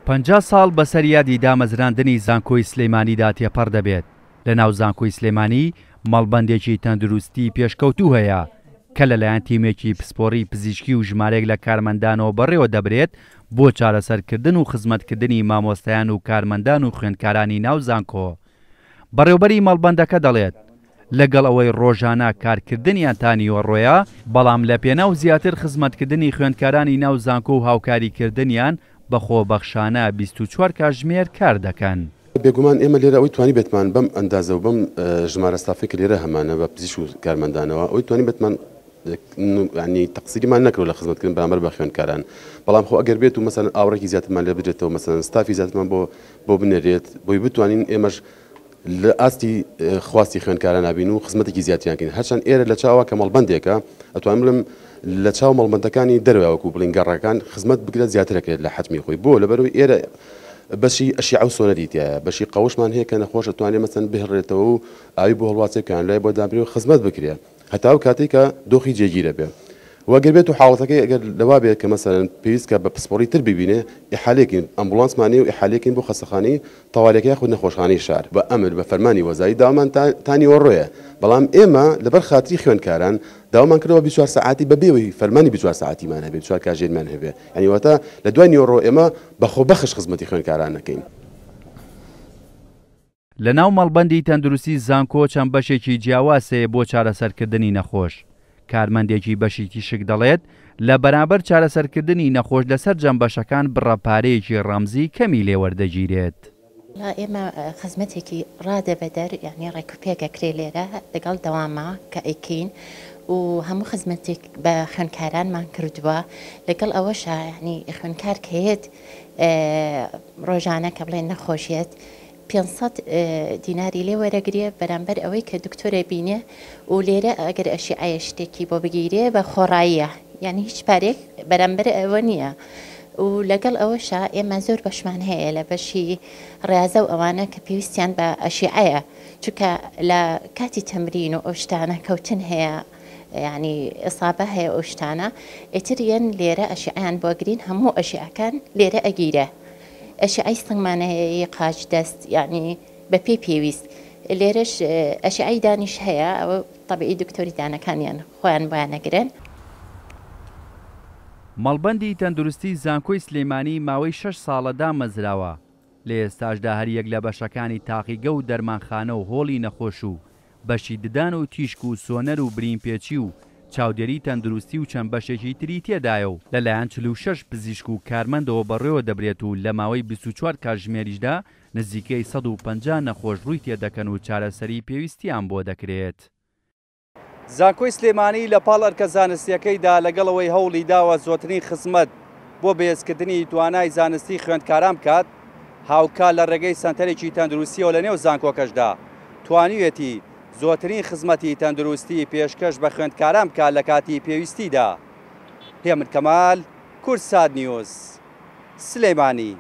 50 ساڵ بەسەر یادی دامەزراندنی زانکۆی سلێمانیدا تێپەڕ دەبێت. لەناو زانکۆی سلێمانی مەڵبەندێکی تەندروستی پێشکەوتوو هەیە کە لەلایەن تیمێکی پسپۆڕی پزیشکی و ژمارەیەک لە کارمەندانەوە بەڕێوە دەبرێت بۆ چارەسەرکردن و خزمەتکردنی مامۆستایان و کارمەندان و خوێندکارانی ناو زانکۆ. بەڕێوبەری مەڵبەندەکە دەڵێت، لەگەڵ ئەوەی ڕۆژانە کارکردنیان تا نیوەڕۆیە، بەڵام لەپێناو زیاتر خزمەتکردنی خوێندکارانی ناو زانکۆ و هاوکاریکردنیان بە خۆبەخشانە 24 کاژمێر کار دەکەن. بێگومان ئێمە لێرە ئەوەی توانیبێتمان بەم ئەندازە و بەم ژمارە ستافەی کە لێرە هەمانە بە پزیشک و کارمەندانەوە ئەوەی توانیبێتمان یانی تەقسیریمان نەکردوە لە خزمەتکردن بەرامبەر بە خوێندکاران، بەڵام خۆ ئەگەر بێت و مەسەلەن ئاوڕێکی زیاترمان لێ بدرێتەوە مەسەلەن ستافی زیاترمان بۆ بۆ بنێرێت بۆی بتوانین ئێمەش لە ئاستی خواستی خوێندکاران بین و خزمەتێکی زیاتریان کەین. هەرچەند ئێرە لە چاوە کە مەڵبەندێکە ئەتوانم بڵێم لە چاو مەڵبەندەکانی دەرەوە وەکو بڵین گەڕەکان خزمەت بگرە زیاترەکرێت لە حەجمی خۆی، بۆ لەبەرەوەی ئێرە بەشی ئەشیعە و سۆنەری تیایە، بەشی قەوشمان هەیە کە نەخۆش ئەتوانێت مەسەن بهێڵرێتەوە و ئاوی بۆ هەڵواسێ کانلای بۆ دابرێ و خزمەت بکرێ هەتا ئەو کاتەی کە دۆخی جێگیرە بێ. وە گەر بێت و حاڵەتەکەی ئەگەر لەوا بێت کە مەسەلەن پێویست کات بە پسپۆڕی تر ببینێ ئیحالەیەکین ئەمبوڵانسمان نیە و ئیحالەیەکین بۆ خەستەخانەی تەوارێکە یاخود نەخۆشخانەی شار. بە ئەمر بە فەرمانی وەزاری داوامان تا تا نیوەڕۆیە بەڵام ئێمە لەبەر خاتری خوێندکاران داوامان کردەوە 24 سەعاتی بە بێ ئەوەی فەرمانی 24 سەعاتیمان هەبێ 24 کاژێرمان هەبێ یانی واتە لە دوای نیوەڕۆ ئێمە بە خۆبەخش خزمەتی خوێندکاران ئەکەین. لە ناو مەڵبەندی تەندروستی زانکۆ چەند بەشێکی جیاواز هەیە بۆ چارەسەرکردنی نەخۆش، کارمەندێکی بەشی تیشک دەڵێت، لە بەرامبەر چارەسەرکردنی نەخۆش لە سەرجەم بەشەکان بڕە پارەیەکی ڕەمزی کەمی لێ وەردەگیرێت. وەڵا ئێمە خزمەتێکی ڕادەبەدەر یانی ڕێکوپێک ئەکرێ لێرە لەگەڵ دەواما کە ئەیکەین و هەموو خزمەتێک بە خوێندکارانمان کردووە لەگەڵ ئەوەشا یانی خوێندکار کە یەت ڕۆژانە کە بڵێن نەخۆشیەت 500 دیناری لێ وەرەگرێ بەرامبەر ئەوەی کە دکتۆرە بینێ و لێرە ئەگەر ئەشیعەیە شتێکی بۆ بگیرێ بە خۆڕاییە یانی هیچ پارێک بەرامبەر ئەوە نییە و لەگەڵ ئەوەشا ئێمە زۆر بەشمان هەیە لە بەشی ڕاضە و ئەوانە کە پێویستیان بە ئەشیعەیە چونکە لە کاتی تەمرین و ئەو شتانە کەوتن هەیە یعنی ئیسابە هەیە ئەو شتانە ئیتر یەن لێرە ئەشیعەیان بۆ گرین هەموو ئەشیعەکان لێرە ئەگیرێ ئەشیعەی سنگمان هەیە ی قاچ دەست یعنی بە پێی پێویست لێرەش ئەشیعەی دانیش هەیە ئەوە تەبیعی دکتۆری دانەکانیان خۆیان بۆیان ئەگرن. مەڵبەندی تەندروستی زانکۆی سلێمانی ماوەی شەش ساڵە دامەزراوە، لە ئێستاشدا هەریەک لە بەشەکانی تاقیگە و دەرمانخانە و هۆڵی نەخۆش و بەشی ددان و تیشک و سۆنەر و برینپێچی و چاودێری تەندروستی و چەند بەشێکی تری تێدایە و لەلایەن 46 پزیشک و کارمەندەوە بەڕێوەدەبرێت و لە ماوەی 24 کاتژمێریشدا نزیکەی 150 نەخۆش ڕووی تێدەکەن و چارەسەری پێویستیان بۆ دەکرێت. زانکۆی سلێمانی لە پاڵ ئەرکە زانستییەکەیدا لەگەڵ ئەوەی هەوڵی داوە زۆترین خزمەت بۆ بەهێزکردنی توانای زانستی خوێندکاران بکات، هاوکات لە ڕێگەی سەنتەرێکی تەندروستییەوە لە نێو زانکۆکەشدا توانیویەتی زۆترین خزمەتی تەندروستی پێشکەش بە خوێندکاران بکات لە کاتی پێویستیدا. هێمن کەمال، کوردسات نیوز، سلێمانی.